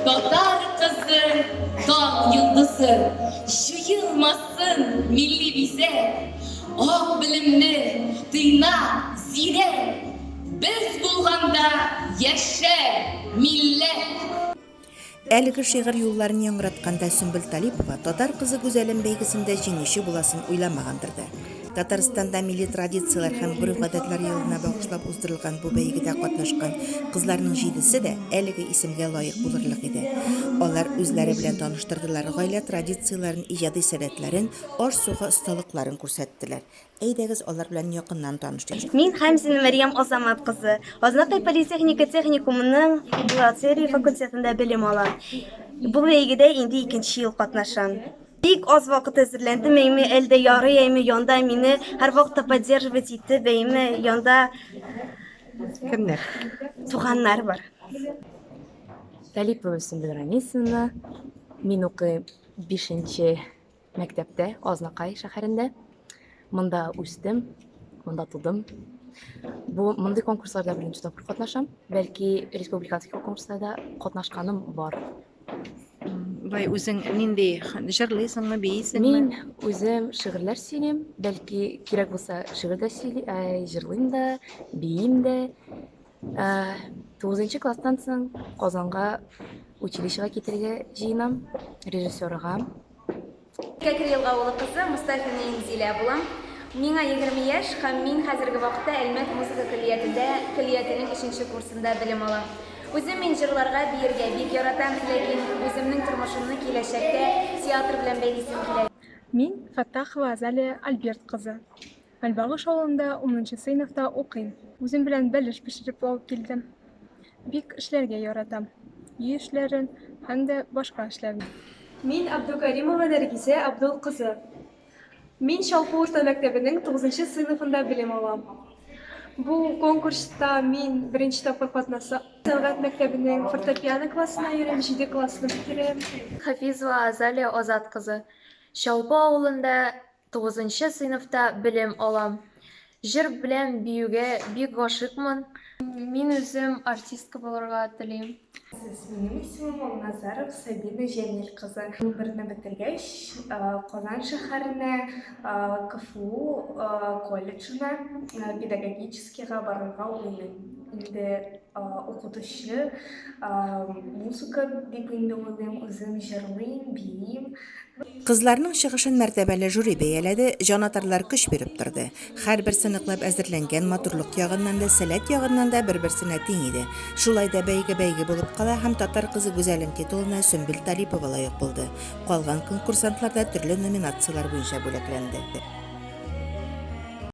Татар кызы, таң йолдызы, Җуелмасын милли бизәк. Ак белемле, тыйнак, зирәк, Без булганда яшәр милләт! Әлеге шигырь юлларын яңгыратканда Сөмбел Талипова Татар кызы Гүзәлем бәйгесендә җиңүче буласын уйламагандыр да. Татарстанда милли традицияләр һәм гореф-гадәтләр елына багышлап уздырылган бу бәйгедә катнашкан кызларның җидесе дә әлеге исемгә лаек булырлык иде. Алар үзләре белән таныштырдылар, гаилә традицияләрен, иҗади сәләтләрен, аш-суга осталыкларын күрсәттеләр. Әйдәгез, алар белән якыннан танышыйк. Мин Хәмзина Мәрьям Азамат кызы. Азнакай политехника техникумының бухгалтерия факультетында белем алам. Бу бәйгедә инде икенче ел катнашам. Бик аз вакыт әзерләндем, әйме, әле дә ярый, әйме, янда мине һәрвакытта поддерживать итеп, әйме, янда Кемнәр? Туганнар бар. Талипова Сөмбел Ранисовна. Мин укыйм бишенче Мәктәптә, Азнакай шәһәрендә. Монда үстем, монда тудым. Бу мондый конкурсларда беренче тапкыр катнашам. Бәлки республиканский конкурсларда катнашканым бар. Бай үзең нинди җырлыйсыңмы, биисеңме? Мин үзем шигырьләр сөйлим, бәлки кирәк булса шигырь дә сөйли, җырлыйм да, биим дә. Тугызынчы класстан соң Казанга училищега китәргә җыенам, режиссерга. Кәкре Елга авылы кызы Мостафина Инзилә булам. Миңа 20 яшь һәм мин хәзерге вакытта Әлмәт музыка көллиятендә көллиятенең өченче курсында белем алам. Үзем мин җырларга, биергә бик яратам, ләкин үземнең тормышымны киләчәктә театр белән бәйлисем килә. Мин, Фәттахова Азалия Альберт кызы. Әлбагыш авылында унынчы сыйныфта укыйм. Үзем белән бәлеш пешереп алып килдем. Бик эшләргә яратам. Өй эшләрен һәм дә башка эшләрне. Мин Абдукаримова Нәргизә Абдул кызы. Мин Чалпы урта мәктәбенең тугызынчы сыйныфында белем алам. Бу конкурста мин беренче тапкыр катнасам. Сәнгать мәктәбенең фортепиано классына йөрим, җиде классны бетерәм. Хафизова Азалия Азат кызы. Чалпы авылында Тугызынчы сыйныфта белем алам. Җыр белән биюгә бик гашыйкмын. Мин үзем артистка булырга телим. Минем исемем Алназаров Сабина Җәмил кызы. Унберне бетергәч, Казан шәһәренә КФУ колледжына педагогическийга барырга уйлыйм. Инде укытучы, музыка дип инде уйлыйм, үзем җырлыйм, биим. Кызларның чыгышын мәртәбәле жюри бәяләде, җанатарлар көч биреп торды. Һәрберсе ныклап әзерләнгән, матурлык ягыннан да, сәләт ягыннан да бер-берсенә тиң иде. Шулай да бәйге бәйге булып кала һәм Татар кызы Гүзәлем титулына Сөмбел Талипова лаек булды. Калган конкурсантлар да төрле номинацияләр буенча бүләкләнде.